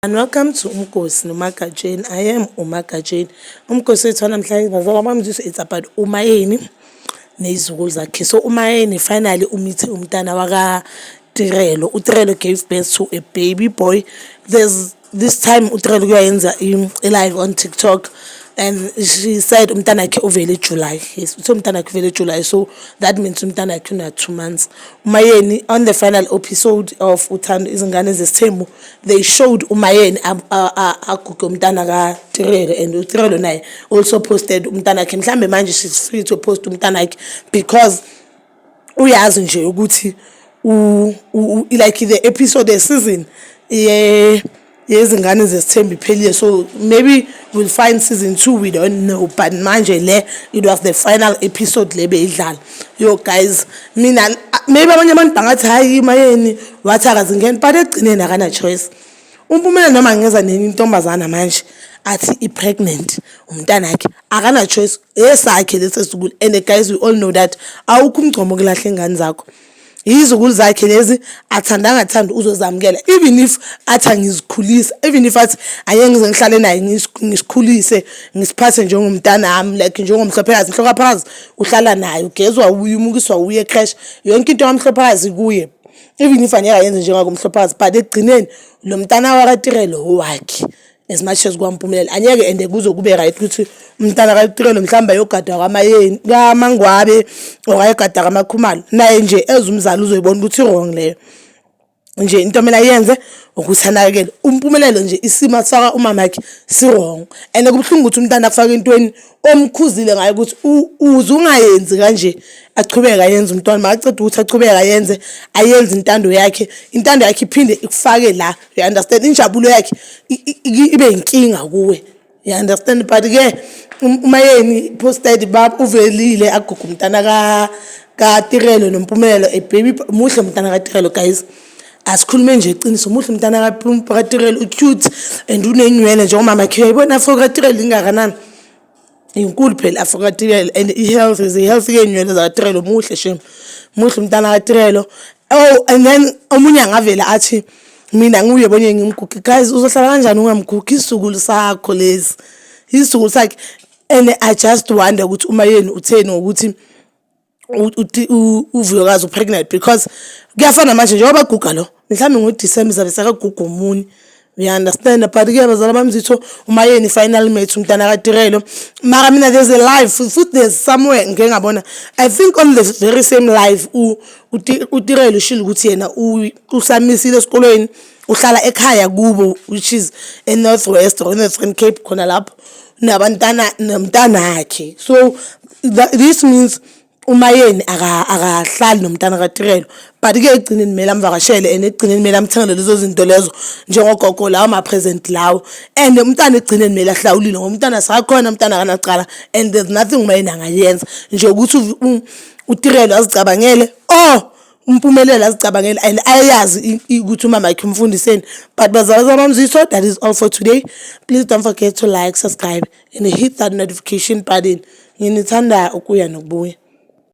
And welcome to Umgosi noMagatsheni. I am uMagatsheni. Umgosi wethu wanamhlanje, bazala bami, it's about uMayeni ney'zukulu zakhe. So uMayeni finally umithe umntana wakaTirelo. UTirelo gave birth to a baby boy. There's this time uTirelo kuyayenza i-live on TikTok and she said umntanakhe uvele July. Yes, uthe umntanakhe uvele July. So that means umntanakhe una 2 months. UMayeni, on the final episode of Uthando Izingane Zesithembu, they showed uMayeni aguge umntana kaTirelo, and uTirelo naye also posted umntanakhe. Mhlambe manje she's free to post umntanakhe because uyazi nje ukuthi like the episode, the season ye yezingane zesithembu iphelile, so maybe we'll find season 2, we don't know, but manje le, it was the final episode le beyidlala. Yo guys, mina, maybe abanye abantu bangathi, "Hayi, Mayeni wathi akazingeni," but ekugcineni akana choice. Umpumela noma ngeza nenye intombazana manje athi i-pregnant umntanakhe, akana choice, esakhe lesi sizukulu. And guys, we all know that awukho umgcomo okulahla ingane zakho. Izukulu zakhe lezi, athanda angathandi uzozamukela, even if athi angizikhulisa, even if athi angeke ngize ngihlale naye, ngisikhulise, ngisiphathe njengomntanami, like njengomhlophekazi. Mhlophekazi uhlala naye, ugezwa uye, umukiswa uye e-creche, yonke into kamhlophekazi kuye, even if angeke ayenze njengakumhlophekazi, but ekugcineni lo mntana wakaTirelo owakhe. As much as kwampumelelo angeke, and kuze kube right ukuthi umntana kaTirelo mhlawumbe ayogada kwaMayeni, kaMangwabe, or ayogada kaMakhumalo, naye nje as umzali uzoyibona ukuthi i-wrong leyo. Nje into emele ayenze ukuthi anakekele umpumelelo. Nje isimo asifaka umamakhe si-wrong, and kubuhlungu ukuthi umntana akufake entweni omkhuzile ngayo ukuthi uze ungayenzi kanje, achubeke ayenze umntwana. Makaceda ukuthi achubeke ayenze, ayenze intando yakhe, intando yakhe iphinde ikufake la, you understand? Injabulo yakhe ibe inkinga kuwe, you understand? But-ke uMayeni posted uvelile aguga umntana kaTirelo noMpumelelo, a baby. Muhle umntana kaTirelo, guys, asikhulume nje iqiniso, muhle umntana kaTirelo, u-cute and unenywele njengomama khe. Uyayibona afro kaTirelo ingakanani? Inkulu phela afro kaTirelo, and i-health is i-health key'nywele zakaTirelo. Muhle shem, muhle umntana kaTirelo. Oh, and then omunye angavela athi, "Mina nguye bonye ngimgugi." Guys, uzohlala kanjani ungamgugi? Isizukulu sakho lesi, isizukulu sakhe. And I just wonder ukuthi uMayeni utheni ngokuthi uVuyokazi u-pregnant, because kuyafana manje njengoba guga lo, mhlawumbe ngoDisemba zabe sekaguga omunye, you understand? But-ke bazala bami zitho, uMayeni finally met umntana kaTirelo. Mara mina, there's a live futhi, there's somewhere ngike ngabona, I think on the very same live, uTirelo ushilo ukuthi yena usamisile esikolweni, uhlala ekhaya kubo, which is e-North West or e-Northern Cape khona lapho, nabantana nomntanakhe. So this means uMayeni akahlali nomntana kaTirelo, but-ke ekugcineni kumele amvakashele, and ekugcineni kumele amthengele lezo zinto lezo njengogogo, lawo ma-present lawo, and umntana ekugcineni kumele ahlawulile ngoba umntana sakhona, umntana akanacala, and there's nothing uMayeni angayenza nje ukuthi uTirelo azicabangele or uMpumelelo azicabangele and ayazi ukuthi umama wakhe umfundiseni. But bazala bami, that is all for today. Please don't forget to like, subscribe and hit that notification button. Nginithanda ukuya nokubuya.